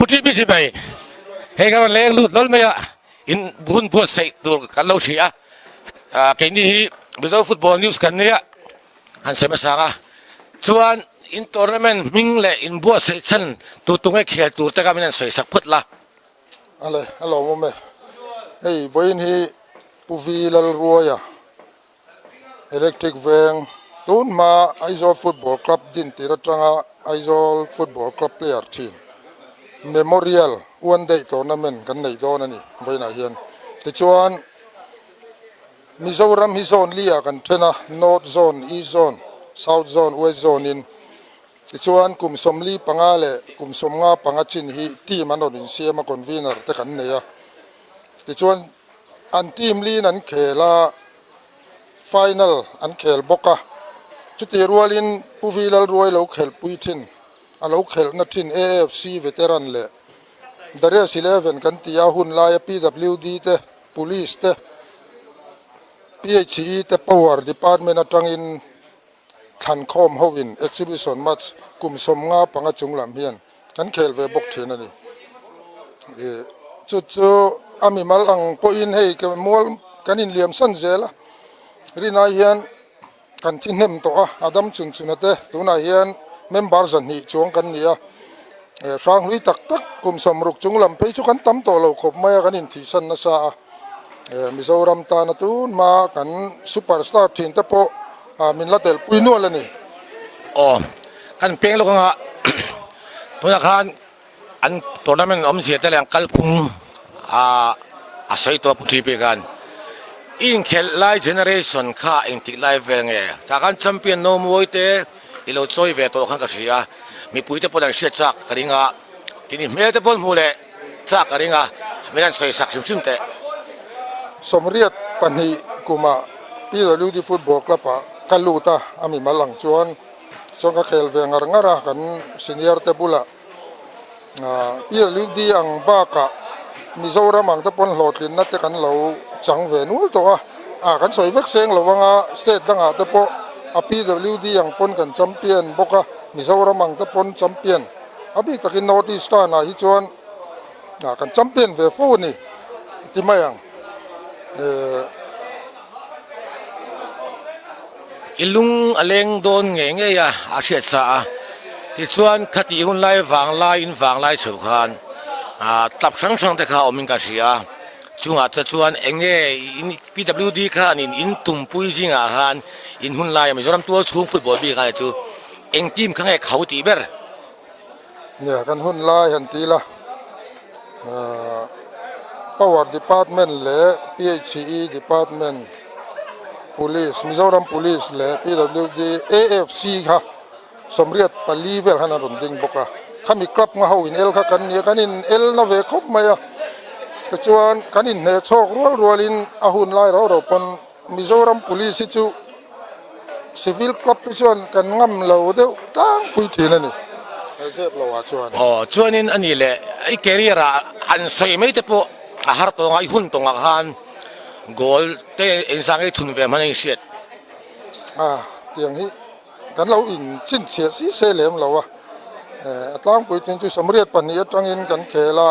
Pu TBC mai hei ka rawn leng lut hlawl mai a, in hun buatsaih tur kan lo hria a, keini hi Mizo Football News kan nia han sawi hmasa ang a, chuan in tournament hming leh in buatsaih chhan tur tunge khel tur te kha min han sawi sak phawt la. Ale, a lawmawm e. Hei vawiin hi Pu V Lalruaia Electric Veng tun hma Aizawl Football Club din tir atanga Aizawl Football Club player thin Memorial One Day Tournament kan nei dawn a ni vawiinah hian. Tichuan Mizoram hi zone li ah kan then a, North Zone, East Zone, South Zone, West Zone in. Tichuan kum 45 leh kum 55 chin hi team an rawn insiam a, convener te kan nei a. Tichuan An team lin an khel a, final an khel bawk a. Chutih rualin Pu Vi Lalruai lo khelhpui thin, a lo khelhna thin AFC veteran leh Darius Eleven kan tih a hun laia PWD te, Police te, PHE te Power Department atangin thlankhawm hoin exhibition match kum 55 chung lam hian kan khel ve bawk thin a ni. Chu chu a mimal ang pawhin hei mual kan inliam san zel a, rinai hian kan thi hnem tawh a, a dam chun chun a te tunah hian member 200 chuang kan ni a, hranghlui tak tak kum 60 chung lam phei chu kan tam tawh lo khawp mai a, kan inthihsan nasa a. Mizoram tana tun hma kan super star thin te pawh min la tel pui nual a ni. Aw, kan peng lawk anga tunah khan an tournament awmzia te leh an kalphung a sawi tawh a Pu TP khan i inkhelh lai generation kha engtik lai vel nge tah khan champion no mawi te i lo chawi ve tawh khan ka hria mipui te pawh an hriat chak ka ring a tin i hmel te pawh an hmuh leh Chak a ring a, min han sawi sak hrim hrim teh. 82 kumah PWD Football Club ah ka lut a, a mimal ang chuan chuan ka khel ve ngar ngar a, kan senior te bulah PWD ang bakah Mizoram ang te pawn hlawhtlinna te kan lo chang ve nual tawh a, ah kan sawi vek seng lo anga state dangah te pawh a PWD ang pawn kan champion bawk a, Mizoram ang te pawn champion. A bik takin North East tanah hi chuan kan champion ve fo a ni ti mai ang. I lung a leng dawn ngei ngei a, a hriat sa a. Tichuan khatih hun lai vang lai in vang lai chho khan club hrang hrang te kha awmin ka hria a. Chungah te chuan eng nge PWD khanin in tumpui zingah khan in hun laia Mizoram tual chhung football bik a ni chu Eng team kha nge kho tih ber? Nia, kan hun lai han ti la, Power Department leh PHE Department, Police, Mizoram Police leh PWD, AFC kha 84 vel khan an rawn ding bawk a. Khami club nga ho in el kha kan nia, kan in el na ve khawp mai a. Tichuan kan inhneh chhawk rual rualin a hun lai rau rau pawn Mizoram Police hi chu Civil Club hi chuan kan ngam lo deuh tlangpui thin a ni, he zep lo ah chuan. Aw, chuanin a nih leh i career ah an sawi mai te pawh a har tawng a, i hun tawng ah khan goal te engzah nge i thun ve hman a inhriat? A, tiang hi kan lo in chhinchhiah si se lem lo a, a tlangpui thin chu 82 atangin kan khel a,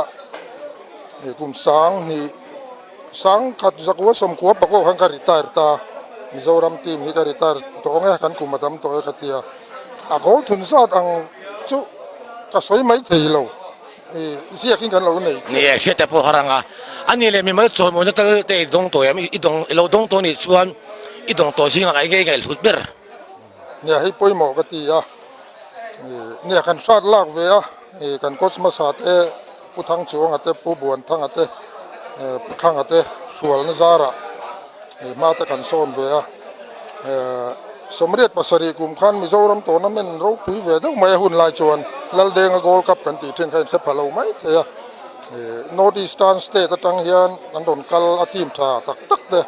kum 2000. 1999 khan ka retire ta, Mizoram team hi ka retire tawh ang e, kan kum a tam tawh e ka ti a, a goal thun zat ang chu ka sawi mai thei lo, i ziakin kan lo nei che. Ni e, hriat te pawh har ang a, a ni leh mimal chawimawina tal te i dawng tawh em, i dawng i lo dawng tawh nih chuan i dawng tawh zingah eng nge i ngaihhlut ber? Nia hei pawimawh ka ti a, nia kan hrat lak ve a, kan coach hmasa te Pu Thangchuanga te, Pu Buanthanga te, Pu Thanga te hrualna zarah hma te kan sawn ve a. 87 kum khan Mizoram tournament ropui ve deuh mai a hun lai chuan Laldenga Gold Cup kan tih thin kha inhre pha lo mai thei a. North Eastern State atang hian an rawn kal a team tha tak tak te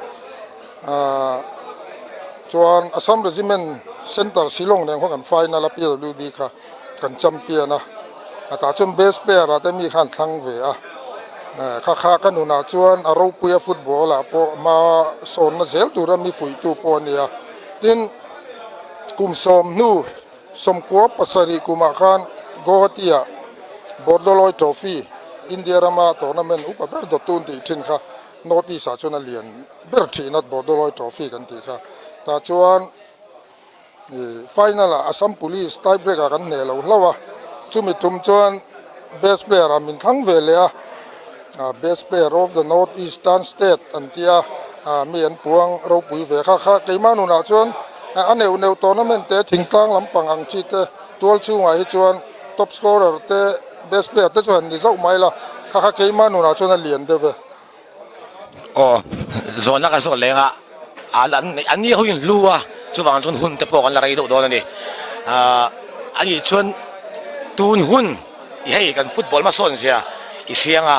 chuan Assam Regiment Centre Shillong nen khaw kan final a PWD kha. Kan champion a, a tah chuan best player ah te mi khan thlang ve a, kha kha ka nunah chuan a ropui a football ah pawh hma sawnna zel tura mi fuihtu pawh a ni a, tin kum 10 hnu 97 kumah khan Guwahati ah. Bordoloi Trophy, India rama tournament upa ber dawttu an tih thin kha North East ah chuan a lian ber thin a, Bordoloi Trophy kan tih kha. Tah chuan final ah Assam Police tie break ah kan hneh lo hlauh a, chumi tum chuan best player ah min thlang ve leh a, best player of the North Eastern State an tia mi an puang ropui ve kha kha keimah nunah chuan a neuh neuh tournament te thingtlang lampang ang chi te tual chhungah hi chuan top scorer te best player te chu han ni zauh mai la kha kha keimah nunah chuan a lian deuh e. Aw, zawhna ka zawh leng a, an ni ho in hlu a, chuvang chuan hun te pawh kan la rei deuh dawn a ni. Ahh ani chuan tun hun i hei kan football hmasawn zia i hriang a,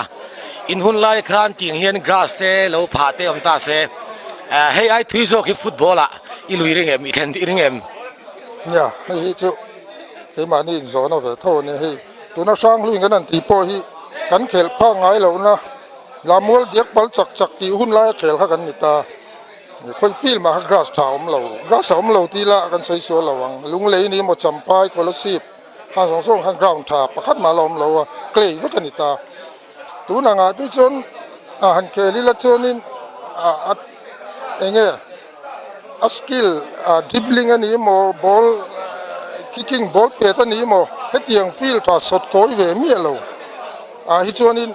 in hun lai khan tih ang hian grass te lo phah te awm ta se, hei ai thui zawk hi football ah i lui ring em, i thlen ring em? Nia, hei hi chu keimahni inzawhna ve tho a nia hei, tuna Hranghluin kan han tih pawh hi kan khelh phak ngai lohna. Lamual diak pal chak chak tih hun laia khel kha kan ni ta. Khawi field mah kha grass tha a awm lo. Grass a awm lo tih lah kan sawi sual lo ang. Lunglei ni emaw Champhai, Kolasib khan zawng zawng khan ground tha pakhat mah la awm lo a, clay vek a ni ta. Tun angah te chuan a han khel ila chuanin a a eng nge a skill a dribbling a ni emaw ball kicking ball pet a ni emaw hetiang field tha sawt kawi ve miah lo ah hi chuanin.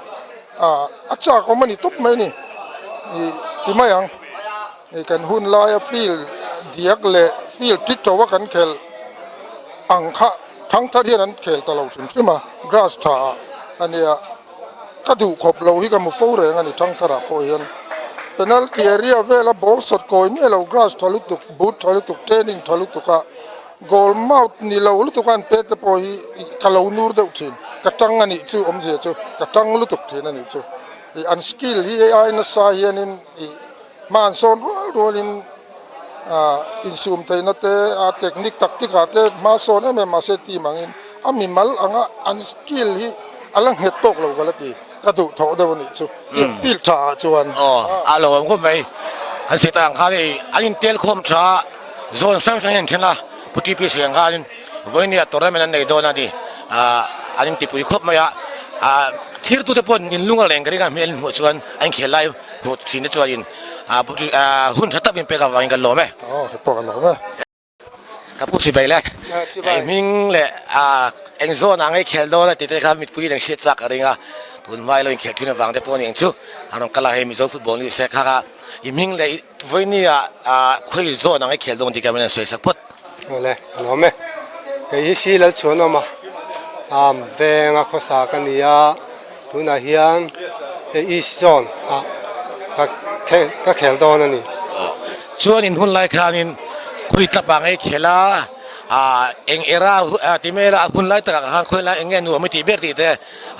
Ah a chak awm a ni tawp mai a ni ih ti mai ang ih kan hun laia field diak leh field ti to a kan khelh ang kha thangthar hian an khel ta lo hrim hrim a grass tha ah a nia ka duh khawp lo hi ka hmu fo reng a ni thangthar ah pawh hian penalty area vela ball sawt kawi miah lo grass tha lutuk boot tha lutuk training tha lutuk a. Goal mouth ni lo lutuk a an pek te pawh hi ka lo nur deuh thin, ka tang a nih chu awmzia chu ka tang lutuk thin a nih chu. Ih an skill hi AI nasa hianin ih hma an sawn rual rualin ah insum theihna te a technique tactic ah te hma sawn em em mahse team angin a mimal anga an skill hi a la nghet tawk lo ka la ti, ka duh thawh deuh a nih chu field tha ah chuan. Aw a lo awm khawp mai, kan sawi tak ang khan hei an intel khawm tha a. Zawn hrang hrang hian then a, Pu TP Siang khanin vawinia tournament an nei dawn a ni. Ahh an intipui khawp mai a, ahh thirtute pawh in lung a leng ka ring a, hmel in hmuh chuan an inkhel lai hmuh thin te chuanin ahh Pu ahh hun tha tak min pek avangin kan lawm e. Aw he pawh kan lawm e. Ka pu chibai le, hming leh ahh eng zawn ah ngei khel dawn a tih te kha mitpui in an hriat chak ka ring a, tun hma ilo inkhel thin avang te pawh ni ang chu a rawn kal a, hei Mizo football ni se kha kha i hming leh Vawinia khawi zawn ang i khel dawn tih ka min an sawi sak phawt. Awle, a lawm e. Kei hi si Lalchhuanawm a, am venga khawsa ka ni a, tunah hian East Zone ah ka ka khel dawn a ni. Chuan in hun lai khanin khawi tlap ah ngei khel a, eng era ti mai ila a hun lai takah khan khawi lai eng nge nuam i tih ber tih te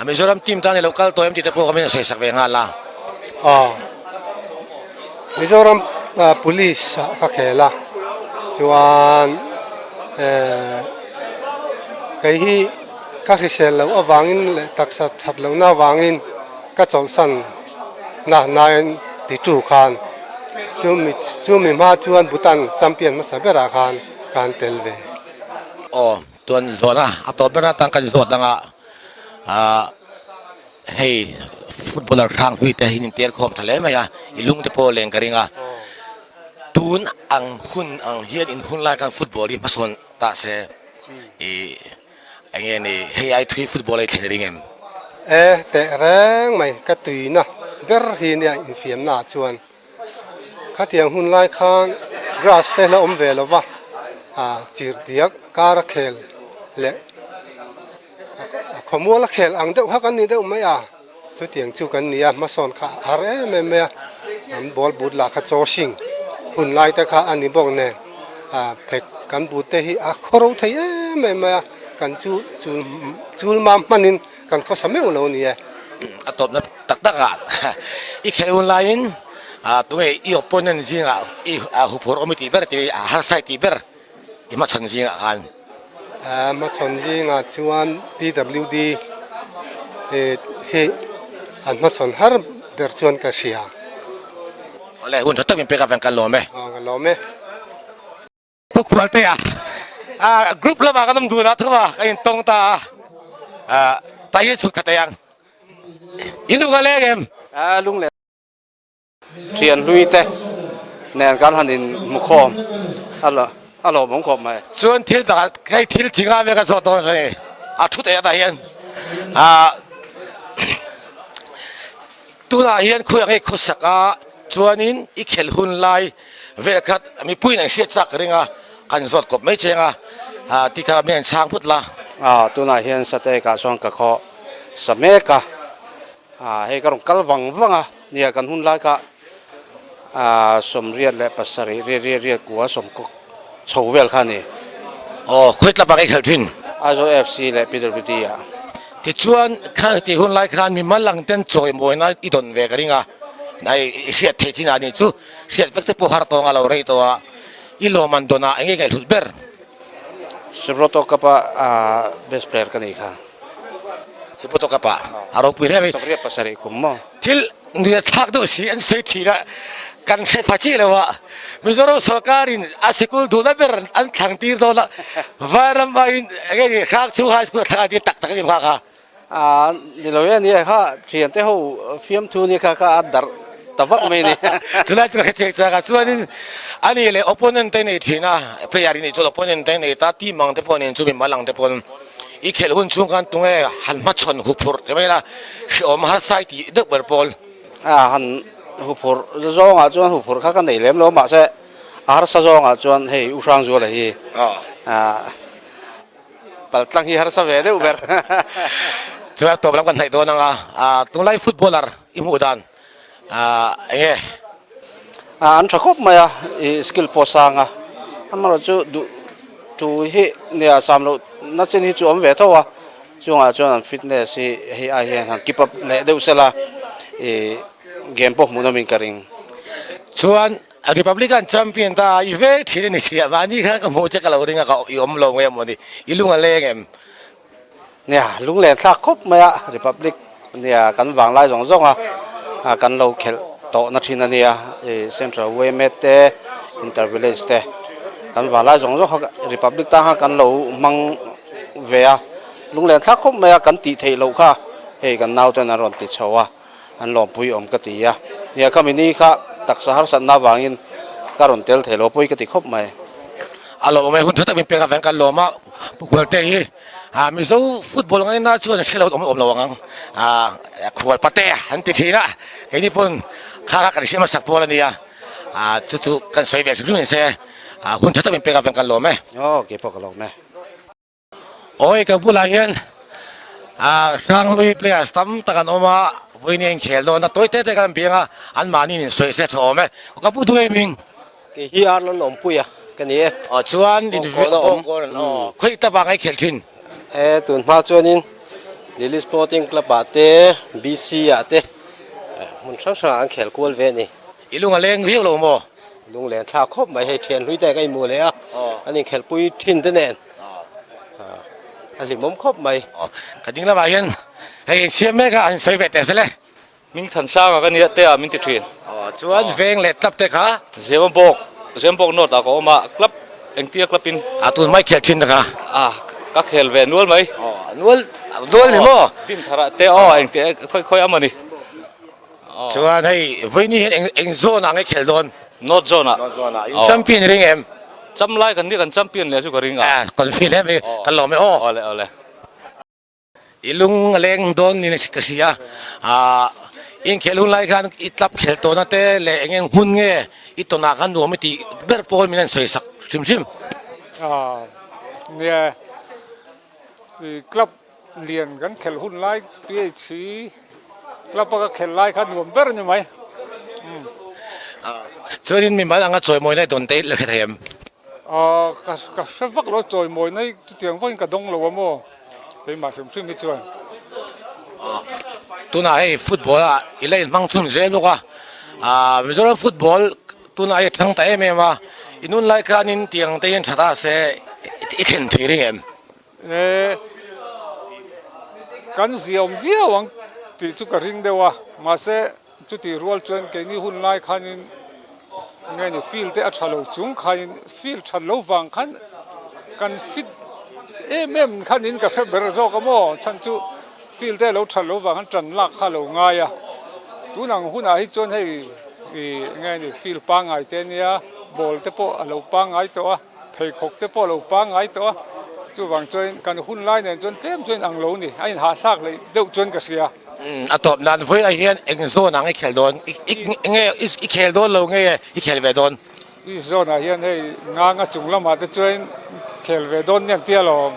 Mizoram team tan i lo kal tawh em tih te pawh ka min an sawi sak ve nghal a. Aw. Mizoram Police ah ka khel a, chuan eh kei hi ka hrisel loh avangin leh taksa that lohna avangin ka chawlhsan na nain titu khan chumi chumi hma chuan Bhutan champion hmasa berah khan ka han tel ve. Aw, chuan zawhna a tawp ber atan kan zawt anga ah. Hei footballer hrang hlui te hi in tel khawm tha hle mai a, i lung te pawh leng ka ring a, tun ang hun ang hian in hun lai khan football hi hmasawn ta se i eng nge ni hei ai thui football a i thlen ring em? E teh reng mai ka tuina ber hi nia infiamna ah chuan khatiang hun lai khan grass te la awm ve lo va, ah chirhdiak kar a khel leh. A khawmual a khel ang deuh kha kan ni deuh mai a, chutiang chu kan ni a, hmasawn kha a har em em mai a, an ball but lah kha chaw hring hun lai te kha a ni bawk nen, ah phek kan but te hi a khawro thei em em mai a, kan chu chul chul mam hmanin kan khawsa meuh lo a ni e. A tawpna tak tak ah i khelh hun laiin ah tunge i opponent zingah i huphurh awm i tih ber tih harsa i tih ber i hmachhawn zingah khan. Hmachhawn zingah chuan PWD hi an hmachhawn har ber chuan ka hria. Awle hun tha tak min pek avang ka lawm e. Aw ka lawm e. Pu Khualtea group lamah kan awm dun a thung a, ka intawng ta a. Tai hi chhut khat ei ang. I lung a leng em? A lung leh thian hlui te nen kan han in hmu khawm a a lawmawm khawp mai. Chuan thil takah hei thil chi nga vel ka zawt dawn a ni. A thu theih atah hian ah tunah hian khawi ang i khawsak a chuanin i khelh hun lai vel khat mipuiin an hriat chak ka ring a kan zawt kawp mai cheng a ah tikha mi an chhang phut la. Ah tunah hian Sateek ah chuan ka khaw sa mek a. Ah hei ka rawn kal vang vang a, nia kan hun lai kha ah 87 riat riat riat kua sawmkawk chho vel kha a ni. Aw khawi tlap ah ka ikhelh thin. Aizawl FC leh PWD ah. Tichuan kha tih hun lai khan mimal lang ten chawimawina i dawn ve ka ring a, hei i hriat theih chin ah ni chu hriat vek te pawh har tawng a lo rei tawh a, i lawm an dawn ah eng nge ngaihhlut ber? Subroto Cup ah best player ka nih kha. Subroto Cup ah a ropui hle mai. 77 kum maw? Thil nuiathlak deuh si an sawi thin a, kan hre pha chiah lo a, Mizoram sorkarin a sikul duhna ber an thlang tir dawn a, Vairam aiin enge ni Hrangchhung High School a thlang a ti tak tak a ni kha kha. Aa ni lo e nia kha thiante ho fiamthu nia kha kha a darh ta vak mai a ni. Chulai chu ka hre chiang chiang a, chuanin a ni leh opponent te nei thin a, player i nih chuan opponent te nei ta, team ang te pawh nen chu mimal ang te pawn i khelh hun chhung khan tunge han hmachhawn huphurh ti mai la, hrehawm harsa i tih deuh ber pawl. A han huphurh zawngah chuan huphurh kha ka nei lem lo mahse a harsa zawngah chuan hei U Hrangzuala hi Pal tlang hi harsa ve deuh ber. Chuan tawp lam kan hnaih dawn ang a, tunlai footballer i hmuh dan eng nge? An tha khawp mai a, i skill pawh sang a, amaherawh chu duh thu hi nia sam loh na chin hi chu awm ve tho a, chungah chuan an fitness hi hei ai hian han keep up leh deuh sela i game pawh hmuhnawmin ka ring. Chuan Republican champion ta i vek thin a ni sia, mahni khan ka hmuh che ka lo ring a, ka i awm lo nge maw ni, i lung a leng em? Nia, lunglen thlak khawp mai a, Republic nia kan vanglai zawng zawng a, kan lo khelh tawh na thin a nia, i Central YMA te, Inter Village te, kan vanglai zawng zawng kha Republic tan khan kan lo hmang ve a, lunglen thlak khawp mai a, kan tih theih loh kha hei kan nauten an rawn ti chho a. An lawmpui awm ka ti a, nia ka mini kha taksa harsatna avangin ka rawn tel thei lo pawi ka ti khawp mai. A lawm awm e, hun tha tak min pek avang kan lawm a, Pu Khualte hi Mizo football ngaina chuan hre lo awm lo ang ang, khual pate an ti thin a, keini pawn kha kha kan hre hmasak pawl a nia, chu chu kan sawi ve hrim hrim se, hun tha tak min pek avang kan lawm e. Aw keipawh ka lawm e. Awi ka bulah hian ah Hranglui players tam tak an awm a, vawiin a inkhel dawn a, tawi te te kan biang a, anmahni in sawi se tha awm e. Ka pu thu em? Kei hi Arnold Awmpuia ka ni e. Aw chuan in Bawngkawn a awm. Bawngkawn aw. Khawi ta vang a i khelh thin? E tun hma chuanin Lily Sporting Club ah te, BC ah te hmun hrang hrangah an khel kual ve a ni. I lung a leng viau lo maw? Lunglen thlak khawp mai hei thian hlui te ka inhmuh leh a, an inkhelhpui thin te nen a hlimawm khawp mai. Ka ding lamah hian hei insiam mek a, an sawi ve teh sele. Hming than sanga ka nia te ah min ti thin. Chuan veng leh club te kha? Zemabawk, Zemabawk North ah ka awm a, club engtia club in? A tun mai khel thin te kha? A, ka khel ve nual mai. Nual, nual ni maw? Dinthar ah te aw engtia khawi khawi a maw ni. Chuan hei vawiini hian eng eng zone ah nge khelh dawn? North zone ah. North zone ah. In champion i ring em? Cham lai kan nia kan champion leh chu ka ring a. Ah kan feel em i kan lawm e aw. Awle awle. I lung a leng dawn niin ka hria a, i inkhelh hun lai khan i tlap khelh tawhna te leh eng eng hmun nge i tawnah khan nuam i tih ber pawl min an sawi sak hrim hrim. Ah nia i club Lian kan khelh hun lai PHC club a ka khelh lai kha nuam ber a ni mai. Chuanin mimal anga chawimawi na i dawn te la hre thei em? Ka ka hre vak lo chawimawi na hi chutiang vakin ka dawng lo a maw keimah hrim hrim hi chuan. Tunah hei football ah i la inhmang chhun zel bawk a, Mizoram football tunah hei a thang ta em em a, i nun lai khanin tiang te hian tha ta se i thlen thei reng em? E, kan ziaawm viau ang tih chu ka ring deuh a, mahse chutih rual chuan keini hun lai khanin nge ni field te a tha lo chung khanin field that lo vang khan kan fit em em khanin ka hre ber zawk a maw chhan chu. Field te lo that loh vang khan tan lak kha a lo ngai a, tun ang hunah hi chuan hei ih nge ni field pangngai te ania ball te pawh a lo pangngai tawh a, pheikhawk te pawh a lo pangngai tawh a, chuvang chuan kan hun lai nen chuan tlem chuan ang lo ni, a inhahthlak leh deuh chuan ka hria. A tawp nan vawilah hian eng zawn ang i khel dawn? Nge i khel dawn lo nge i khel ve dawn? I zawnah hian hei nganga chung lamah te chuan khel ve dawn nia an tia lawm.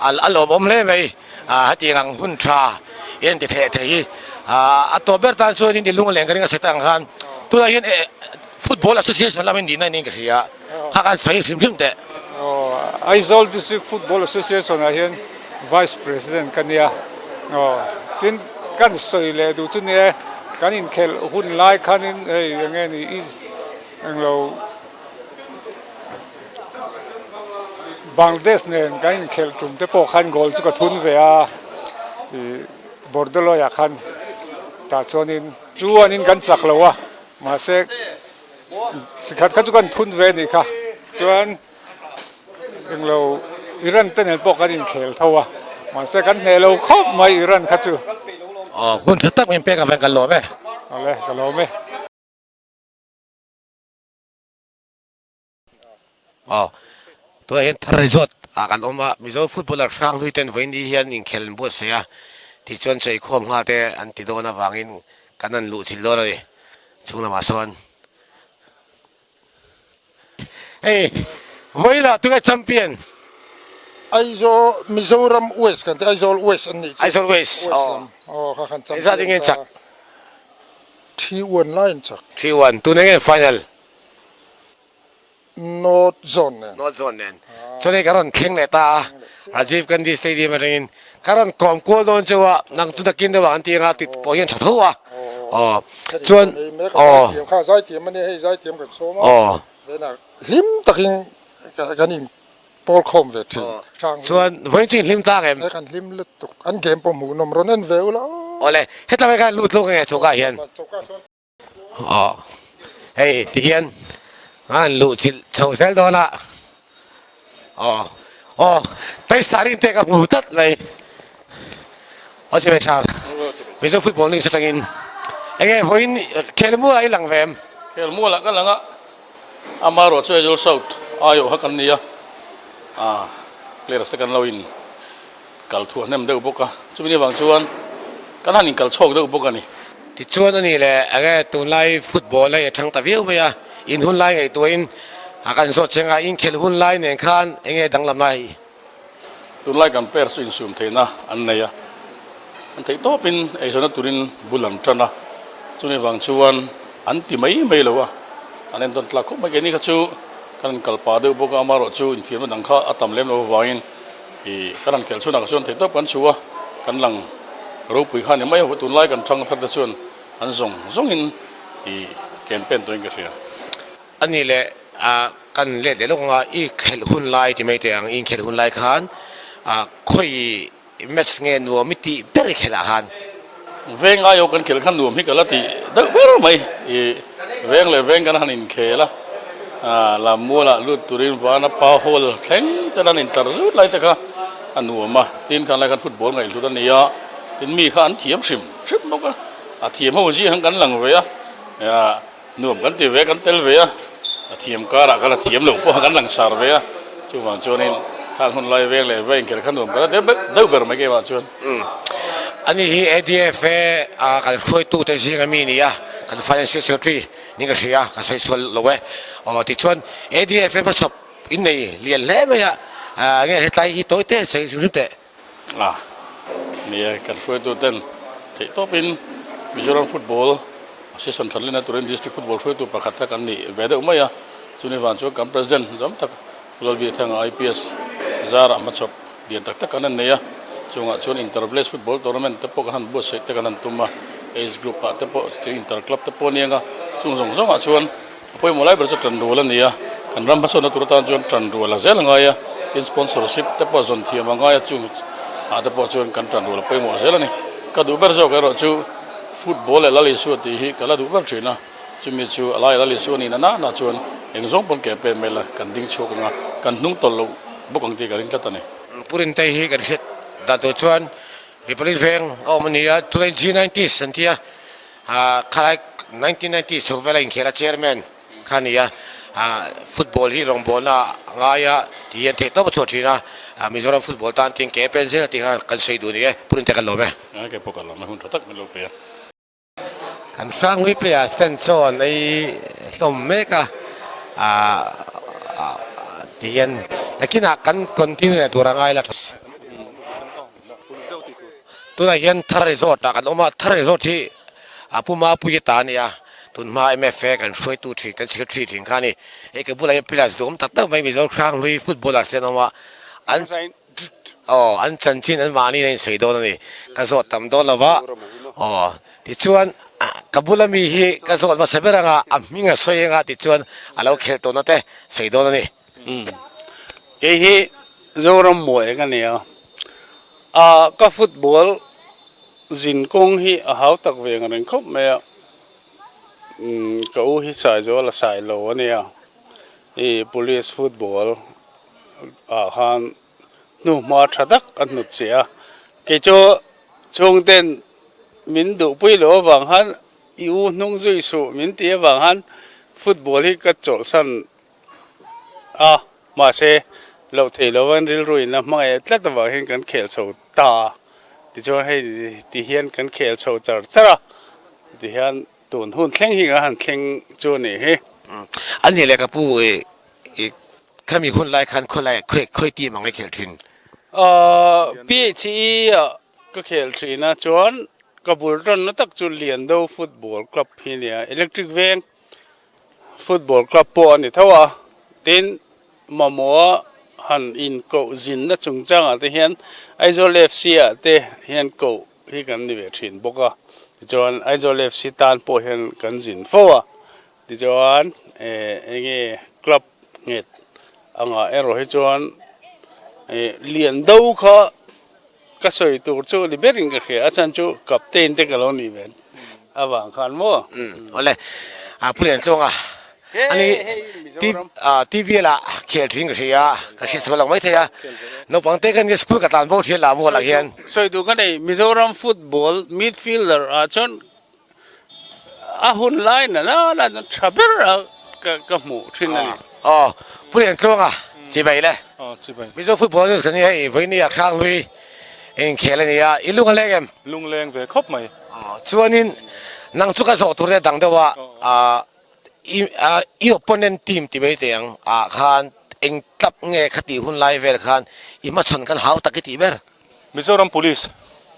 A lawmawm hle mai. Hetiang ang hun tha i en ti theh thei hi a tawp ber tan chuan in lung leng ka ring a set ang khan tunah hian Football Association lam in nihna niin ka hria kha khan sawi hrim hrim teh. Aizawl District Football Association ah hian Vice President ka nia. Tin kan sawi leh duh chu nia kan inkhelh hun lai khanin hei eng nge ni englo Bangladesh nen kan inkhelh tum te pawh khan goal chu ka thun ve a ih Bordoloi ah khan tah chuanin chuanin kan chak lo a mahse sikhat kha chu kan thun ve a nih kha chuan. Englo Iran te nen pawh kan inkhel tho a, mahse kan hneh lo khawp mai Iran kha chu. Aw hun tha tak min pek avang ka lawm e. Awle ka lawm e. Aw tunah hian Thar Resort ah kan awm a, Mizo footballer hrang hlui ten vawiin ni hian inkhel an buatsaih a, tichuan cheikhawm nghal te an ti dawn avangin kan han luhchilh dawn a ni chhung lamah sawn. Hei vawilah tunge champion? Aizawl Mizoram West kan ti Aizawl West an nih chu. Aizawl West aw. Aw kha khan champion. Engzat in nge chak? 3-1 lai an chak. 3-1 tun enge final? North Zone nen. North Zone nen. Chuan hei ka rawn thleng leh ta a Rajiv Gandhi Stadium atangin ka rawn kawm kual dawn cheu a nang chu nakin deuh ah an ti anga tih pawh hian tha tho a. Aw chuan aw kha zaithiam ania hei zaithiam kan sawm a aw zaina hlim takin kan in pawl khawm ve thin chuan vawiin chu in hlim tlang em he kan hlim lutuk an game pawh hmuh nawm rawn en ve ula aw awle hetlai mai khan lut lawk ange choka ah hian aw hei ti hian an luh chilh chho zel dawn a aw aw taisar in te ka hmu tlat mai. Aw chibai sir, Mizo football news atangin enge vawiin khelmual ah i lang ve em? Khelmual ah ka lang a, amaherawh chu Aizawl South aiawh kha kan ni a, ah players te kan lo in kal thuah hnem deuh bawk a, chumi ni avang chuan kan han in kal chhawk deuh bawk a ni. Tichuan a ni le, enge tunlai football hei a thang ta viau mai a, in hun lai ngaihtuahin a kan zawt cheng a, in khelh hun lai nen khan enge danglam lai hi? Tunlai kan players chu insum theihna an nei a, an theih tawpin eizawnna turin bul an tan a, chumi vang chuan an ti mai mai lo a, an entawn tlak khawp mai. Keini kha chu kan han kal pah deuh bawk a, amaherawh chu infiamna dang kha a tam lem lo avangin ih kan han khelh chhunah kha chuan theih tawp kan chhu a, kan lang ropui kha a ni mai a, tunlai kan thang thar te chuan an zawng zawngin ih ken pen tawhin ka hria. A nih leh ah kan let leh lawk anga i khelh hun lai ti mai teh ang, i inkhelh hun lai khan ah khawi match nge nuam i tih ber i khelh ah khan? Veng aiawh kan khelh khan nuam hi ka la tih deuh ber mai, i veng leh veng kan han inkhel a, ah Lammualah lut turin vana pa hall thleng te an intlar zut lai te kha a nuam a, tin khan lai khan football ngaihhlut a ni a, tin mi kha an thiam hrim hrim bawk a, a thiam ho zia khan kan lang ve a, ah. Nuam kan ti ve, kan tel ve a, a thiam karah khan a thiam loh pawh kan langsar ve a, chuvang chuanin khang hun lai veng leh va inkhelh kha nuam kan la deuh ber mai keimah chuan. Ani hi ADFA a kan hruaitute zinga mi ni a, kan Financial Secretary niin ka hria, ka sawi sual lo e. Aw tichuan ADFA hmachhawp in nei lian hle mai a, nge hetlai hi tawi te sawi hrim hrim teh. A ni e, kan hruaituten theih tawpin Mizoram football season that lehna turin district football hruaitu pakhat kha kan nih ve deuh mai a, chumi vang chuan kan president zam tak Lalbiathanga IPS zarah hmachhawp lian tak tak kan han nei a, chungah chuan inter village football tournament te pawh kan han buatsaih te kan han tum a, age group ah te pawh inter club te pawh a ni ang a, chung zawng zawngah chuan A pawimawh lai ber chu tanrual a ni a, kan ram hmasawnna tur atan chuan tanrual a zel a ngai a, tin sponsorship te pawh zawn thiam a ngai a, chung ah te pawh chuan kan tanrual a pawimawh zel a ni. Ka duh ber zawk erawh chu football leh Lal Isua tih hi ka la duh ber thin a, chumi chu a laia Lal Isua nih na na chuan eng zawng pawn ke pen mai la kan ding chhuak ang a, kan hnung tawlh loh bawk ang tih ka ring tlat a ni. Purinte hi kan hriat dan tur chuan. Republic Veng a awm a ni a, tunah hian G90s an ti a, ah khalai 1990s chho vela inkhel a chairman kha a ni a, ah football hi rawngbawlna a ngai a tih hian theih tawp a chhuah thin a, ah Mizoram football tan tin ke pen zel a tih kha kan sawi duh a ni e, Pu Rintea kan lawm e. Ke pawh kan lawm e, hun tha tak min lo pe a. Kan hranghlui players ten chaw an ei hlawm mek a, aah ti hian nakinah kan continue leh tur a ngai la. Tunah hian Thar Resort ah kan awm a, Thar Resort hi a Pu Mapuia ta a ni a, tun hma MFA kan hruaitu thin kan secretary thin kha a ni. Hei ka bulah hian players duhawm tak tak mai Mizo hranghlui footballers te an awm a, an Aw, an chanchin an mahni a insawi dawn a ni. Ka zawt tam dawn lo va. Aw, tichuan ka bula mi hi ka zawt hmasa ber anga a hming a sawi anga tichuan a lo khelh tawhna te sawi dawn a ni. Umm, kei hi Zoram Muai ka ni a. Ah, ka football zin kawng hi a hau tak ve ang reng khawp mai a. Umm, ka u hi Saizawl a sai lo a nia. I police football ah khan hnuhma tha tak a hnut che a, kei chu chhungten min duhpui loh avang khan i u hnung zui suh min tih avang khan football hi ka chawlhsan a, mahse loh theih loh an rilru in a hmangaih tlat avang hian kan khel chho ta a, tichuan hei ti hian kan khel chho char char a, tihian tun hun thleng hi kan han thleng chu a nih hi. A nih leh ka pu i I khami hun lai khan khawlai khawi khawi team ang i khel thin? PHE ah ka khel thin a, chuan ka bul tanna tak chu Liando Football Club hi a ni a, Electric Veng Football Club pawh a ni tho a, tin mamawha han inkoh zinna chungchangah te hian Aizawl FC ah te hian koh hi kan ni ve thin bawk a, tichuan Aizawl FC tan pawh hian kan zin fo a. Tichuan enge club nghet angah erawh hi chuan lian do kha ka sawi tur chu ni berin ka hria a chhan chu captain te ka lo nih ve avang khan maw. Awle a Pu Liantluanga ani TVL ah khel thin ka hria ka hria chho lo mai thei a naupang te khan school ka tlan bo thin lah mual ah hian. Sawi duh ka nei Mizoram football midfielder ah chuan A hun lai na la la chuan tha ber a ka hmuh thin a ni. Aw Pu Liantluanga chibai le. Aw chibai. Mizo football news kan ni hei vawinia Hranghlui inkhel a ni a, i lung a leng em? Lung leng ve khawp mai. Aw chuanin nang chu ka zawh tur te dang deuh a, i opponent team ti mai teh ang ah khan eng tlap nge khatih hun lai vel khan i hmachhawn khan hau tak i tih ber? Mizoram Police.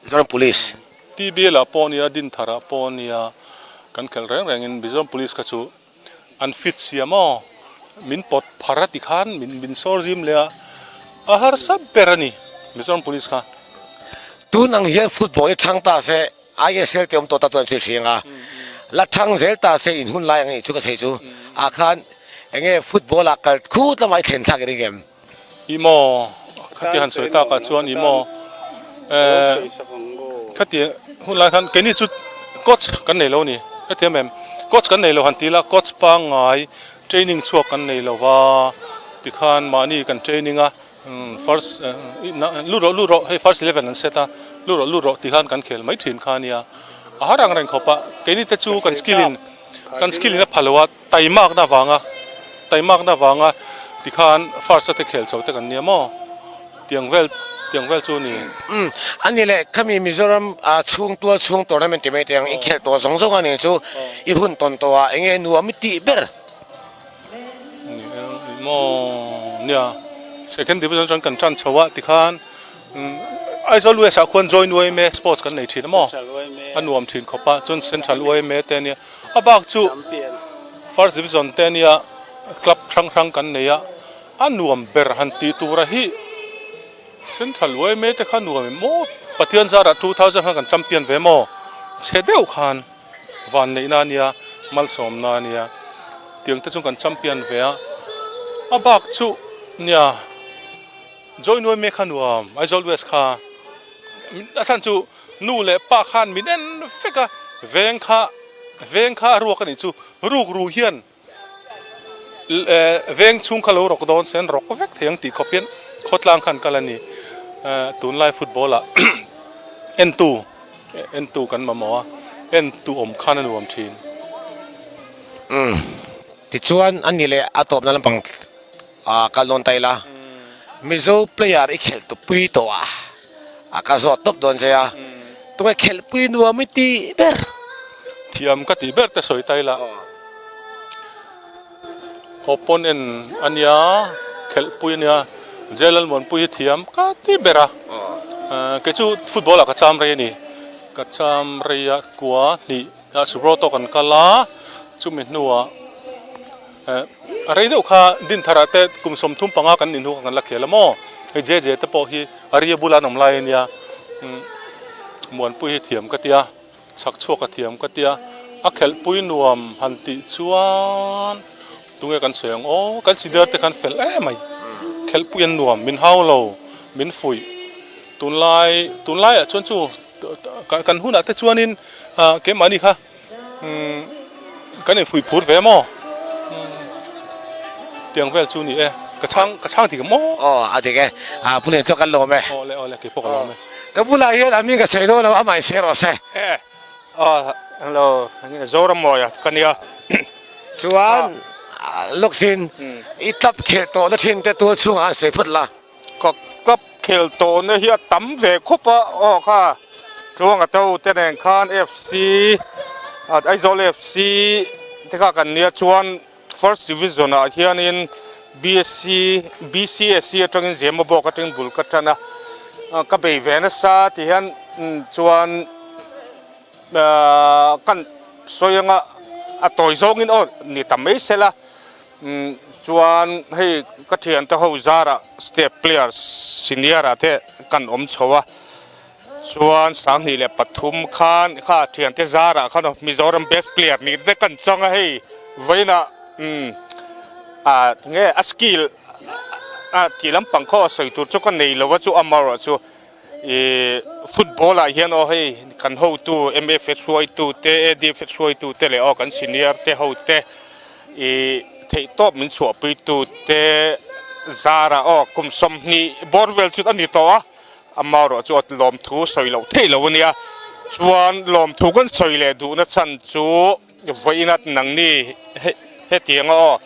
Mizoram Police. TBL ah pawh nia, Dinthar ah pawh nia, kan khelh reng rengin Mizoram Police kha chu an fit sia maw? Min pawt phar a ti khan min min sawr zim leh a, a harsa ber a ni Mizoram Police kha. Tun ang hian football hi thang ta se, ISL te awm tawh ta chuan chu i hriang a, la thang zel ta se in hun lai ang i chu ka sawi chu ah khan enge football ah kal khut lamah i thlen thlak i ring em? I maw? Khati han sawi takah chuan i maw? Eh, khati hun lai khan keini chu coach kan nei lo a ni. Hetiang em? Coach kan nei lo han ti ila, coach pangngai training chhuak kan nei lo va, tikhan mahni kan training a, first lut rawh lut rawh hei first eleven an set a, lut rawh lut rawh tikhan kan khel mai thin kha a nia. A har ang reng khawp a, keini te chu kan skill in kan skill in a pha lo a. Taimakna avanga taimakna avanga tikhan first a te khel chho te kan nia maw? Tiang vel tiang vel chu a ni. Umm a ni le khami Mizoram ah chhung tual chhung tournament ti mai teh ang i khelh tawh zawng zawng a nih chu i hun tawn tawh ah enge nuam i tih ber? Ni maw nia second division chuan kan tan chho a tikhan Aizawl West ah khuan join yma sports kan nei thin a maw? A nuam thin khawp a chuan Central yma te ania. A bak chu First Division te ania club hrang hrang kan nei a, a nuam ber han tih tura hi Central yma te kha nuam em maw? Pathian zarah 2000 khan kan champion ve maw? Chhe deuh khan van neihna ania, malsawmna ania, tiang te chu kan champion ve a, a bak chu nia Join yma kha nuam, Aizawl West kha. A chhan chu nu leh pa khan min en vek a, veng kha veng kha a ruak a nih chu ruk ru hian veng chhung kha lo rawk dawn se an rawk vek thei ang tih khawp hian khawtlang khan kal a ni. Tunlai football ah. Entu entu kan mamawh a, entu awm khan a nuam thin. Umm tichuan a ni leh a tawpna lampang kal dawn ta ila Mizo player i khelh tupui tawh a, a ka zawt tawp dawn che a, tunge khelhpui nuam i tih ber? Thiam ka tih ber te sawi ta ila. Opponent a nia, khelhpui a nia, Jalal Muanpui hi thiam ka ti ber a. Kei chu football ah ka cham rei a ni. Ka cham rei a kua hnih ah Subroto kan kal a, chumi hnuah a rei deuh kha Dinthar ah te kum 35 kan nih hnu kha kan la khel a maw. Hei JJ te pawh hi a ria bula an awm lai a nia. Muanpui hi thiam ka ti a. Chhak chhuak a thiam ka tia, a khelhpui nuam han tih chuan tunge kan sawi ang aw, kan senior te khan fel em mai, khelhpui an nuam, min hau lo, min fuih, tunlai tunlaiah chuan chu kan hunah te chuanin keimahni kha Kan infuih phur ve maw? Tiang vel chu ni e. Ka chhang ka chhang dik maw? Aw a dik e. A pu Lianthua kan lawm e. Aw le aw le keipawh ka lawm e. Ka bulah hian a mi ka sawi dawn lo amah in sawi rawh se. E aw hello Zorammawia ka nia. Chuan Luksin i tlap khelh tawhna thin te tual chhungah an sawi phawt la. Ka club khel tawhna hi a tam ve khawp a, aw kha Tluanga to te nen khan FC Aizawl FC te kha kan nia chuan First Division ah hianin BSc BCSC atangin Zemabawk atangin bul ka tan a, ka bei ve nasa ti hian chuan kan sawi anga a tawi zawngin aw ni ta mai sela. Chuan hei ka thiante ho zarah step player senior ah te kan awm chho a, chuan 2003 khan kha thiante zarah khan Mizoram best player nih te kan chang a hei vawiinah umm ah nge a skill a tih lampang khaw a sawi tur chu ka nei lo a chu amaherawh chu ih football ah hian aw hei kan hotu MFA hruaitu te ADF hruaitu te leh aw kan senior te ho te. I theihtawp min chhuahpuitu te zara aw kum 20 bawr vel chu a ni tawh a, ama erawh chu lawmthu sawi loh theih lo a nia. Chuan lawmthu kan sawi leh duhna chhan chu vawiinat nangni hetianga aw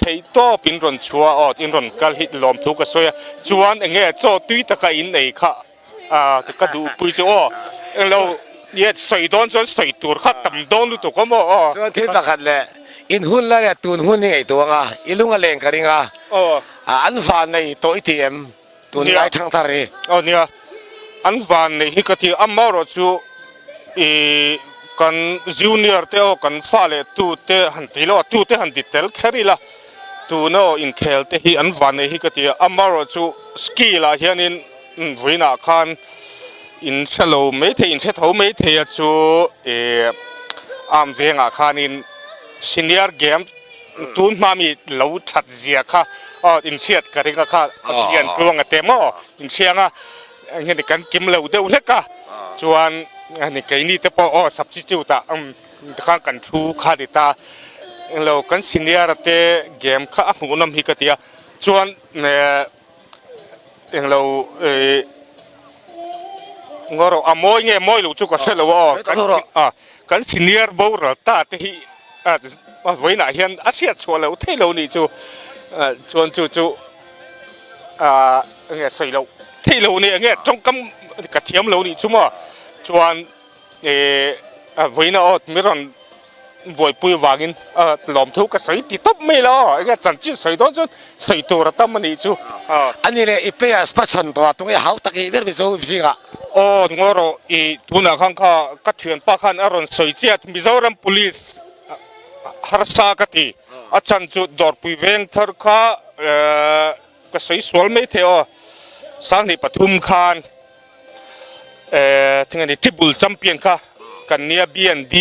theihtawp in rawn chhuah aw in rawn kal hi lawmthu ka sawi a, chuan enge chaw tui taka in ei kha A ka duhpui chu aw englo nge sawi dawn chuan sawi tur kha tam dawn lutuk a maw aw. Chuan thil pakhat leh in hun lai leh tun hun hi ngaihtuah ang a, i lung a leng ka ring a, an van nei tawh i ti em tun lai thang thar hi? Aw nia, an van nei hi ka ti a, amaherawh chu i kan junior te aw kan fa leh tu te han ti lo a, tu te han ti tel kher ila tuna aw inkhel te hi an van nei hi ka ti a, amaherawh chu skill ah hianin Vawiinah khan in hre lo mai thei, in hre tho mai thei a chu ih arm vengah khanin senior game tun hma mi lo that zia kha aw in hriat ka ring a kha Pathian tluang a te maw in hriang a engemaw kan kim lo deuh hlek a chuan ani keini te pawh aw substitute ah khan kan thu kha ni ta englo kan senior te game kha a hmuhnawm hi ka ti a chuan Englo eh ngaw rawh a mawi nge mawi lo chu ka hre lo aw kan a kan senior boral ta te hi a vawiinah hian a hriat chhuah loh theih lo nih chu chuan chu chu a enge sawi loh theih lo nia enge tawngkam ka thiam lo nih chu maw chuan eh vawiina aw mi rawn Buaipui vangin lawmthu ka sawi ti tawp mai lo aw, enge chanchin sawi dawn chuan sawi tur a tam a nih chu. A ni leh i players hmachhawn tawh a tunge hau tak i ber Mizo zingah. Aw ngaw rawh i tunah khan kha ka thianpa khan a rawn sawi chiah Mizoram Police harsa ka ti a chhan chu Dawrpui veng thar kha ka sawi sual mai thei aw 2003 khan Thing a ni Triple Champion kha kan nia BNB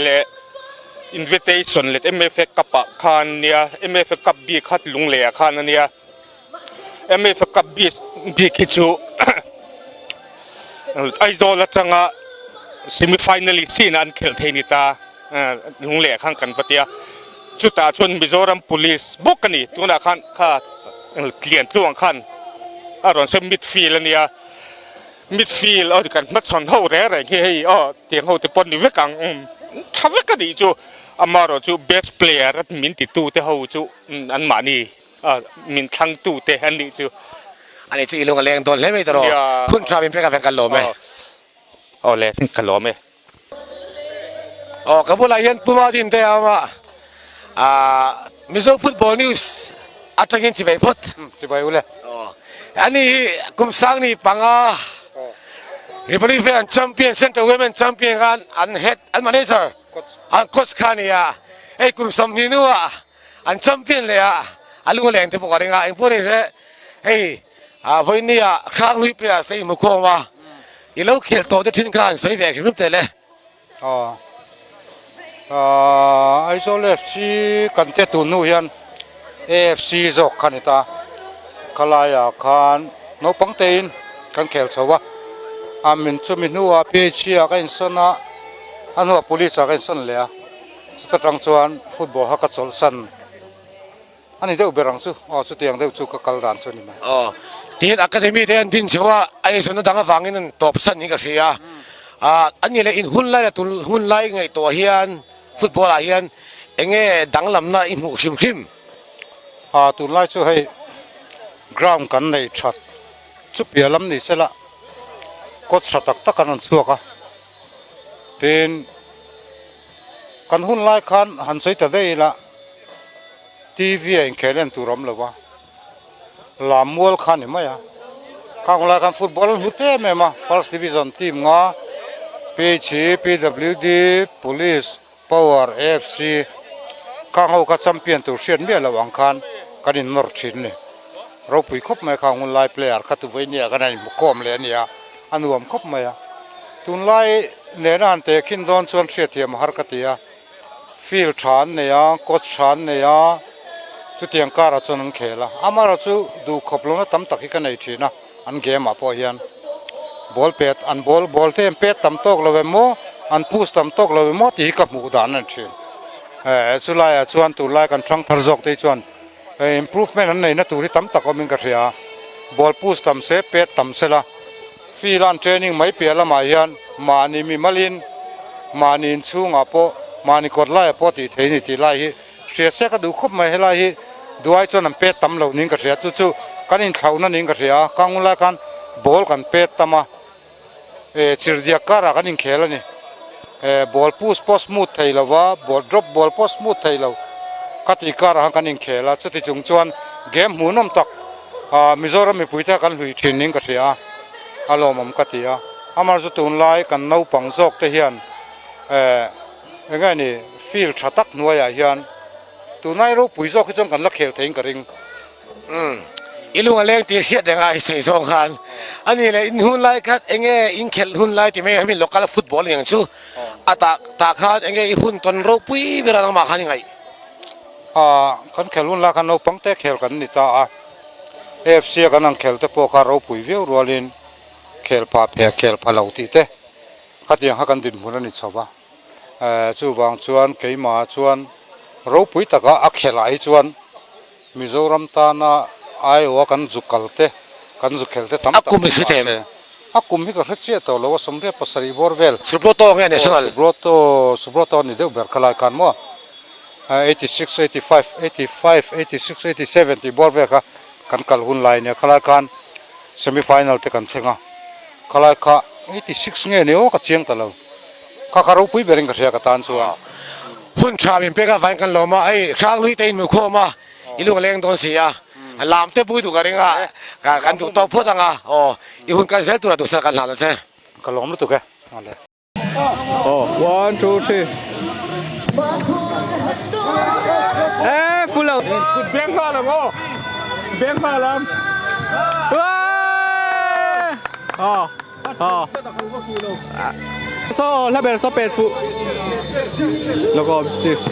leh Invitation leh MFA Cup ah khan nia MFA Cup B kha Lunglei ah khan a nia MFA Cup B bik hi chu Aizawl atanga semi finalist in an khelh thei ni ta Lunglei ah khan kan va tia chutah chuan Mizoram Police bawk a ni tunah khan kha Tliantluang khan a rawn sawi midfield a nia. Midfield aw kan hmachhawn ho reng reng hi hei aw tiang ho te pawh ni vek ang tha vek a nih chu amaherawh chu best player a min ti tu te ho chu an mahni min thlang tu te an nih chu. Ani chu i lung a leng dawn hle mai tawh rawh. Hun tha min pek aveng kan lawm e. Aw le ka lawm e. Aw ka bulah hian Puma din te a awm a, ah Mizo Football News atangin chibai phawt. Chibai ule. Aw ani hi kum sangni panga Republic Day an champion Central Women champion khan an head an manager an coach kha a ni a, hei kum 20 hnuah an champion leh a, a lung a leng te bawk a ring a, engpawh ni se hei Ah vawinia Hranghlui players te i hmu khawm a, i lo khel tawh te thin kha an sawi ve hrim hrim teh le. Aw ah Aizawl FC kan te tun hnu hian AFC zawk kha ni ta, khalaiah khan naupang tein kan khel chho a, a min chumi hnuah PHC ah ka insawn a, a hnuah Police ah ka insawn leh a, chuta tang chuan football kha ka chawlhsan. A ni deuh ber ang chu, aw chutiang deuh chu ka kal dan chu a ni mai. Aw, tihian academy te an din chho a, a eizawnna dang avangin an tawp san niin ka hria. Ah, a ni leh in hun lai leh tun hun lai ngaihtuah hian football ah hian enge danglamna i hmuh hrim hrim? Ah, tunlai chu hei ground kan neih that chu piah lam ni sela coach tha tak tak an rawn chhuak a, tin Kan hun lai khan han sawi ta daih ila TV ah inkhel en tur a awm lo va, lam mual kha a ni mai a. Khang hun lai khan football an hlut em em a, first division team nga PHE, PWD, Police, Power, AFC khang ho kha champion tur hriat miah loh ang khan kan innawr thin a ni. Ropui khawp mai khang hun lai player kha tuvei nia kan han inhmukhawm leh a nia, a nuam khawp mai a. Tunlai nena han tehkhin dawn chuan hriatthiam a har ka ti a, field tha an nei a, coach tha an nei a, chutiang karah chuan an khel a. Amaherawh chu duhkhawp lohna tam tak hi ka nei thin a, an game ah pawh hian ball pet an ball ball te an pet tam tawk lo em maw, an push tam tawk lo em maw tih hi ka hmuh dan a ni thin. Chulaiah chuan tunlai kan thangthar zawk te hi chuan Hei improvement an neihna tur hi tam tak awmin ka hria a, ball push tam se, pet tam se la, field a an training mai piah lamah hian mahni mimalin, mahni inchhungah pawh, mahni kawt laiah pawh tih theih a ni tih lai hi hria se ka duh khawp mai. Helai hi duai chuan an pet tam loh niin ka hria, chu chu kan inthlauhna niin ka hria a, kang hun lai khan ball kan pet tam a, Eh chirhdiak karah kan inkhel a ni. Eh ball push pawh smooth thei lo va, ball drop ball pawh smooth thei lo ka tih karah khan kan inkhel a, chuti chung chuan game hmuhnawm tak ah Mizoram mipuite kan hlui thin niin ka hria a, a lawmawm ka ti a. Amar chu tunlai kan naupang zawk te hian eh eng nge ni field tha tak hnuaiah hian tunlai ropui zawk hi chuan kan la khel theiin ka ring. Umm, i lung a leng tih hriat reng a i sawi zawng khan a ni leh in hun lai khat enge in khelh hun lai ti mai hemi local football ni ang chu a tah tah khan enge i hun tawn ropui ber a nangmah khan i ngaih. Ah, kan khelh hun lai khan naupang te khel kan ni ta a, AFC a kan ang khel te pawh kha ropui viau rualin khel pha phe khel pha lo tih te khatiang kha kan dinhmun a ni chho va, eh chuvang chuan keimah chuan ropui taka a khelh ah hi chuan Mizoram tana aiawha kan zu kal te, kan zu khel te tam tak hi mahse, a kum hi ka hre chiah tawh lo a, 87 bawr vel. Subroto nge national? Aw Subroto, Subroto a ni deuh ber khalai khan maw, 86, 85, 85, 86, 87 tih bawr vel kha kan kal hun lai ania, khalai khan semi final te kan thleng a, khalai kha 86 nge ni aw ka chiang ta lo, kha kha ropui berin ka hria ka tan chuan. Hun tha min pek avangin kan lawm a, hei Hranghlui te in hmu khawm a, i lung a leng dawn si a, lam te pui duh ka ring a, kan duh tawk phawt ang a, aw i hun kal zel tura duhsak kan hlan a che. Ka lawm lutuk e. Awle. Aw one two three. E full lo. Kut beng nghal ang aw. Beng nghal ang. Aw. Aw. So hla ber so pet fu. Look please.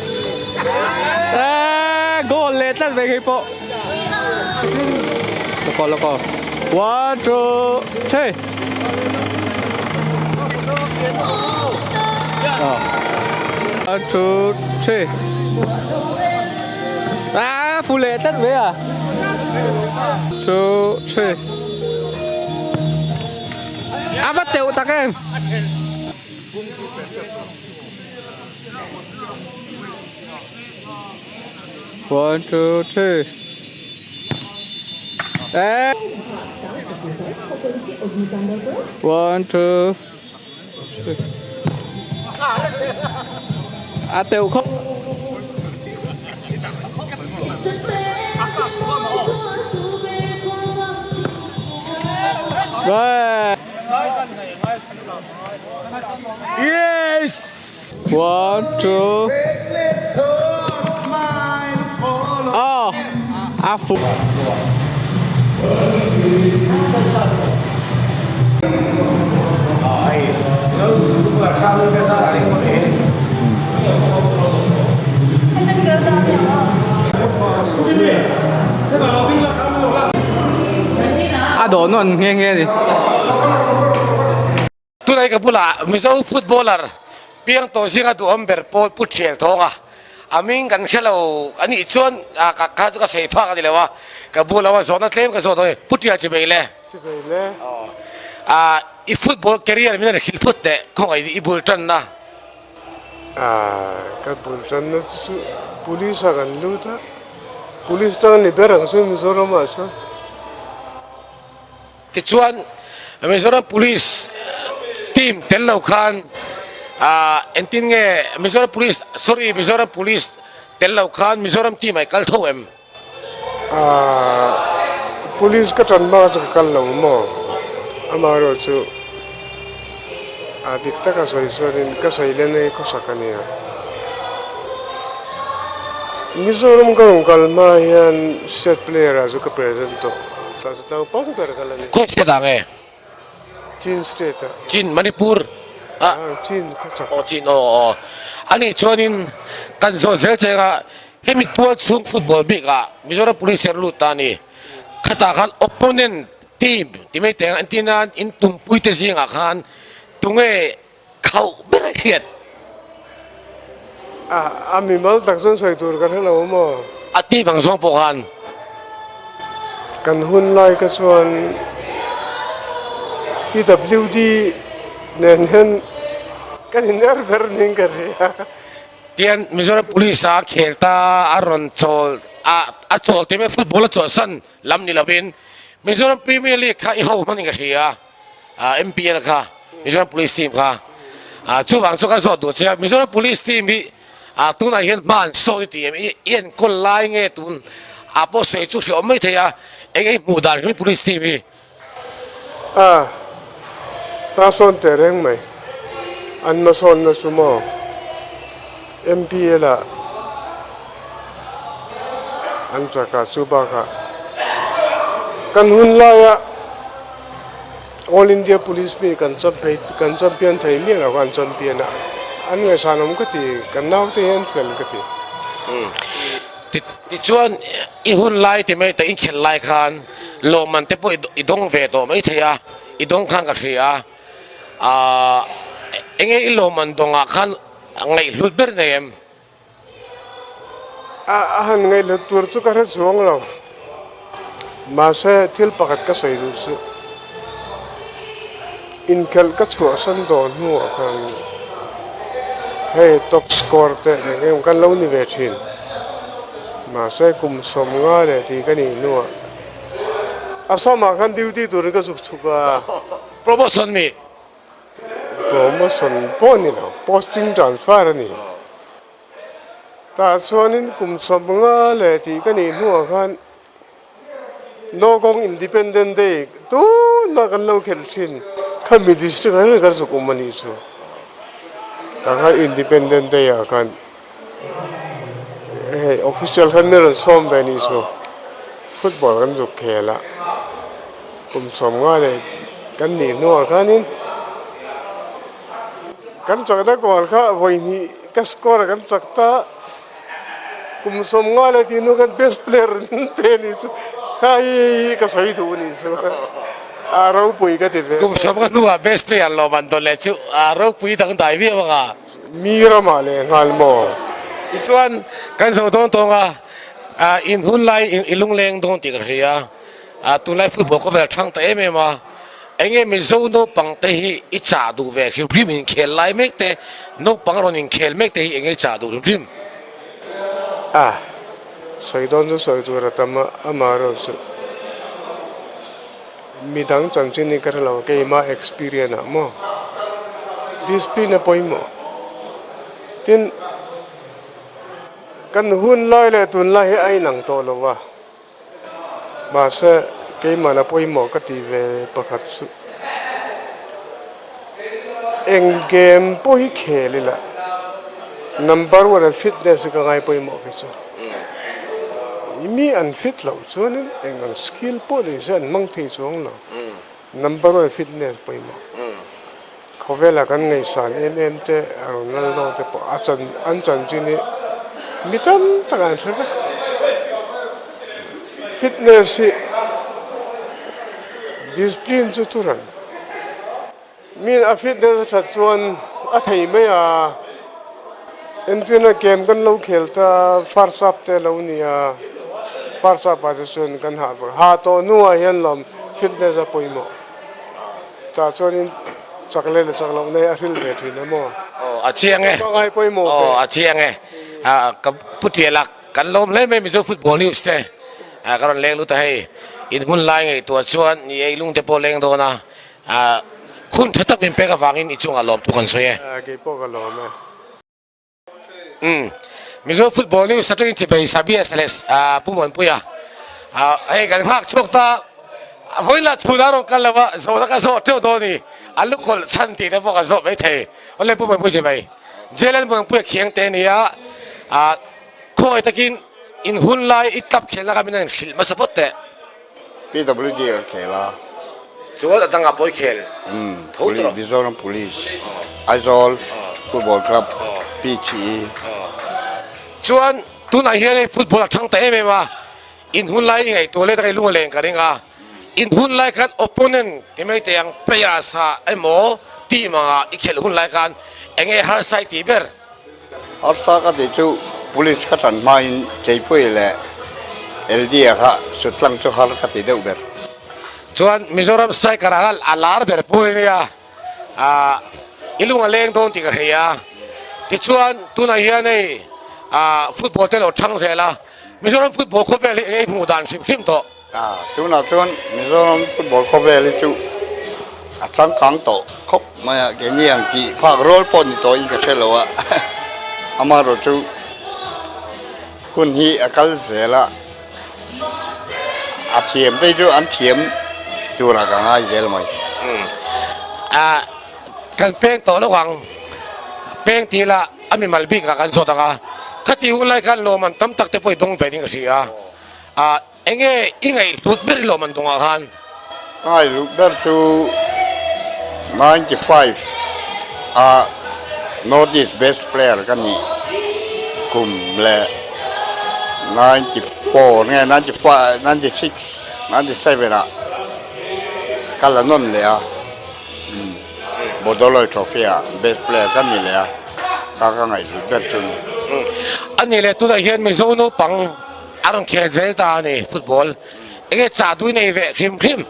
Eh goal leh tlat ve khi pawh. Look look. One two three. One two three. Ah fu leh tlat ve a. Two three. A va teuh tak em. One, two, three. Eh. One, two, three. A teuh khawp. Yes! One, two. Oh, a fu. A dawh nawn nghe nghe a ni. Tunai ka bulah Mizo footballer piang tawh zinga duhawm ber pawl Pu Thiel Thawnga a hming kan hre lo a nih chuan ka kha chu ka sawi phak a ni lo a, ka bu lo a zawhna tlem ka zawh dawn a ni. Pu Thiel chi bei le. Chi bei le. I football career min rawn hrilh phut teh khawngaih i bul tanna. Ka bul tanna chu police a kan lut a, police tang ni ber ang chu Mizoram ah chuan. Tichuan Mizoram Police team tel lo khan engtin nge Mizoram Police sorry Mizoram Police tel lo khan Mizoram team ah i kal tho em? Police ka tan bak chu ka kal lo maw? Amaherawh chu a dik taka sawi chuanin ka sawi len hi khawsak a nia. Mizoram ka rawn kal hma hian state player ah chu ka present tawh. Tah chu naupang ber ka la ni. Khawi state ah nge? Chin state ah. Chin, Manipur ah? Chin khawchhak ah. Aw Chin aw aw. Ani chuanin kan zawn zel cheng a hemi tual chhung football bik ah Mizoram Police hian lut ta a ni. Khatah khan opponent team ti mai teng entir nan in tumpui te zingah khan tunge Khauh ber a hriat. A, a mimal tak chuan sawi tur ka hre lo maw? A tih bang zawng pawh khan. Kan hun lai ka chuan PWD nen hian kan in er ber ning ka hria. Tian Mizoram Police a khel ta a rawn chawl a, a chawl tih mai football a chawlhsan lam ni lovin Mizoram Premier League kha i ho hman in ka hria. MPL kha Mizoram Police team kha chuvang chu ka zawt duh che a Mizoram Police team hi tunah hian hma an sawn i ti em i enkawl lai nge tun ah pawh sawi chu hre awm mai thei a eng eng hmuh dan hi Police team hi. A hma sawn teh reng mai an hmasawnna chu maw MPL ah an chak a chu bakah kan hun laia All India Police mi kan champhei kan champion thei miah lo kha an champion a, an ngaihsan awm ka ti, kan naute hi an fel ka ti. Tichuan i hun lai ti mai ta i khelh lai khan lawmman te pawh i dawng ve tawh mai thei a, i dawng khan ka hria a, aah enge i lawmman dawngah khan ngaihhlut ber nei em? A han ngaihhlut tur chu ka hre chuang lo. Mahse, thil pakhat ka sawi duh chu, inkhelh ka chhuahsan dawn hnuah khan hei top score te eng eng kan lo ni ve thin. Mahse, kum 50 leh tih ka nih hnuah Assam-ah khan duty turin ka zuk chhuk a. Promotion mi? Promotion pawh a ni lo, posting transfer a ni. Tah chuanin kum 50 leh tih ka nih hnuah khan Nokawng Independent Day tunah kan lo khelh thin. Khami district ah hian kan zuk awm a nih chu. Tah khan Independent Day ah khan hei official khan min rawn sawm ve a nih chu. Football kan zuk khel a. Kum 50 leh kan nih hnuah khanin kan chakna goal kha vawi hnih ka score a kan chak ta kum 50 leh tih hnu khan best player an pe a nih chu kha hi hei hi ka sawi duh a nih chu a ropui ka ti ve. Kum 50 hnuah best player lawm an dawn leh chu a ropui dangdai viau ang a. Mi ramah leh nghal maw? Tichuan kan zo dawn tawng a, in hun lai i lungleng dawn tih ka hria. A tunlai football khawvel a thang ta em em a. Enge Mizo naupang te hi i chah duh ve hrim hrim inkhel lai mek te, naupang rawn inkhel mek te hi enge i chah duh hrim hrim? A, sawi dawn chu sawi tur a tam a, amaherawh chu midang chanchin hi ka hre lo, keimah experience ah maw discipline a pawimawh. Tin, kan hun lai leh tunlai hi a inang tawh lo a. Mahse, keimahna pawimawh ka ti ve pakhat chu eng game pawh hi khel ila number one an fitness hi ka ngai pawimawh kei chu. Mi an fit loh chuanin eng ang skill pawh nei se an hmang thei chuang lo. Number one fitness pawimawh. Khawvela kan ngaihsan em em te Ronaldo te pawh a chan an chanchin hi mi tam tak an hre vek. Fitness hi discipline chu chu ran. Mi a fitness a that chuan a thei mai a, entirna game kan lo khel ta first up te lo ni a, first up ah te chuan kan hah bawk. Hah tawh hnuah hian lawm fitness a pawimawh. Tah chuanin chak leh la chak loh nei a hril ve thin a maw? Aw a chiang e. Ka ngai pawimawh ve. Aw a chiang e. Ka pu Tialak kan lawm hle mai Mizo football news te ka rawn leng lut a hei. In hun lai ngaihtuah chuan ni ei lung te pawh leng dawn a. Hun tha tak min pek avangin i chungah lawm thu kan sawi e. Kei pawh ka lawm e. Umm Mizo football news atangin chipei Sabias leh Pu Muanpuia hei kan nghak chhuak ta vawilah chhun a rawn kal lo a zawhna ka zawh teuh dawn a ni a lukawlh chhan tih te pawh kan zawh maithei awle Pu Muanpuia chipei Jail Muanpuia khiang te a ni a khawngaih takin in hun lai i tlap khelna kha min han hrilh hmasa phawt teh. PWD ka khel a. Chuan a dangah pawh i khel tho tawh rawh. Mizoram Police, Aizawl Football Club, PHE. Chuan tunah hian hei football a thang ta em em a, in hun lai i ngaihtuah let a i lung a leng ka ring a, in hun lai khan opponent ti mai teh ang players ah emaw team anga i khelh hun lai khan eng nge harsa i tih ber? Harsa ka tih chu Police ka tan hmain Cheipui leh LD-a kha sutlang chu har ka ti deuh ber. Chuan Mizoram striker ah khan a lar ber pawl a nia, ah i lung a leng dawn tih ka hria a. Tichuan tunah hian hei ah football te lo thang zel a, Mizoram football khawvel hi eng nge i hmuh dan hrim hrim tawh? Tunah chuan Mizoram football khawvel hi chu a changkang tawh khawp mai a, keini ang tih phak rual pawh ni tawhin ka hre lo a, amaherawh chu hun hi a kal zel a, a thiam te chu an thiam turah ka ngai zel mai. Kan peng tawh lo ang, peng tih lah a mimal bikah kan zawt ang a, khati hun lai khan lawmman tam tak te pawh i dawng ve ding ka hria a. A enge i ngaihhlut ber i lawm an dawngah khan? Ka ngaihhlut ber chu 95 a North East best player ka nih kum leh 94 nge 95 96 97 ah ka la nawn leh a Bordoloi Trophy ah best player ka ni leh a ka ka ngaihhlut ber chu ni. A nih leh tunah hian Mizo naupang A rawn khel zel ta a ni football enge chah duh i nei ve hrim hrim?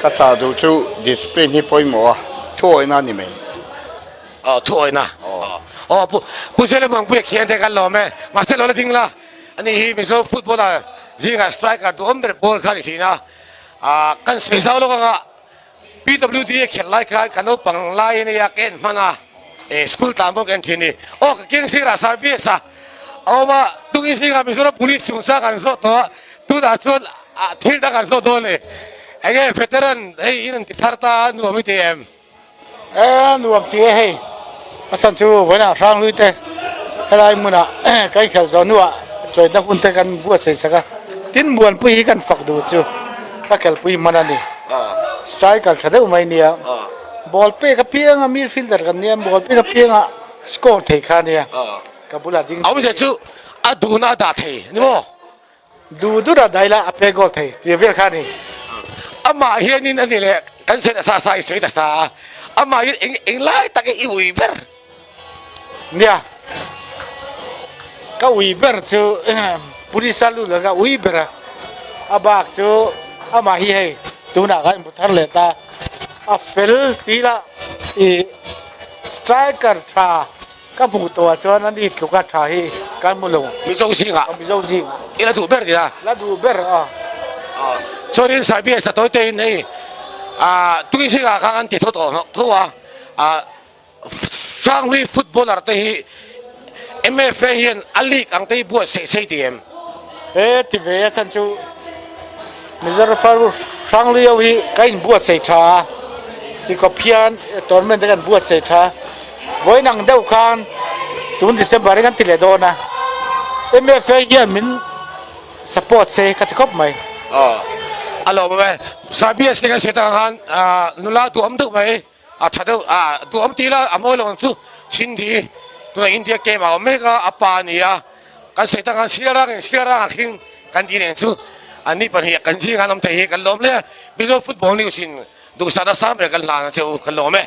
Ka chah duh chu discipline hi pawimawh a, thuawihna a ni mai. Aw thuawihna. Aw pu Pu Zela Muangpuia khian te kan lawm e, mahse lo la ding la, ani hi Mizo footballer zingah striker duhawm ber pawl kha a ni thin a, kan sawi zau lawk anga PWD a khelh lai khan ka naupang lai a nia ka en hman a, eh school tlan pawh ka en thin ni. Aw ka keng sirah Service a awm a, tukin zingah Mizoram Police chungchang an zawh tawh a, tunah chuan thil dang an zawh dawn a ni. Enge veteran hei in an ti thar ta a nuam i ti em? E nuam ti e hei, a chhan chu vawiinah Hranghlui te helai hmunah kan inkhelh zawh hnuah chawihna hun te kan buatsaih sak a, tin Muanpui hi kan fak duh chu ka khelpui hman a ni. Striker tha deuh mai nia, ball pek apianga midfielder kan nia, ball pek apianga score thei kha nia, ka bulah ding Awmzia chu a duhna a dah thei ni maw? Duh duh dah daih la a pek goal thei tih vel kha a ni. Amah hianin a ni leh kan sawi nasa sa i sawi nasa a, amah hian eng eng lai tak i ui ber? Nia, ka ui ber chu Police a lut lo ka ui ber a, a bak chu amah hi hei. Tunah khan inbu thar leh ta. A fel ti la i striker tha ka hmuh tawh ah chuan a ni tluka tha hi kan hmu lo. Mizo zingah. Mizo zingah. I la duh ber nia. La duh ber a. Chuanin Saibias a tawi te in hei tui zingah khan an ti tho tawh tho a. Hranghlui footballer te hi MFA hian a league ang te hi buatsaih sei ti em? He ti ve a chhan chu Mizoram Hranghlui ho hi ka inbuatsaih tha a, tikhawp hian tournament te kan buatsaih tha a, vawiin ang deuh khan tun December hi kan ti leh dawn a, MFA hian min support se ka ti khawp mai. Aw a lawm awm e, Sabias te kan sawi tak ang khan nula duhawm deuh mai. A tha deuh a, duhawm ti ila a mawi lo ang chu Sindhi tunah India game ah a awm mek a, a pa a ni a, kan sawi tak ang Siarang in Siarang a khing kan tih nen chu an ni pahnih kan zing an awm thei hi kan lawm hle a, Mizo football news in duhsahna sang ber kan hlan a che u kan lawm e.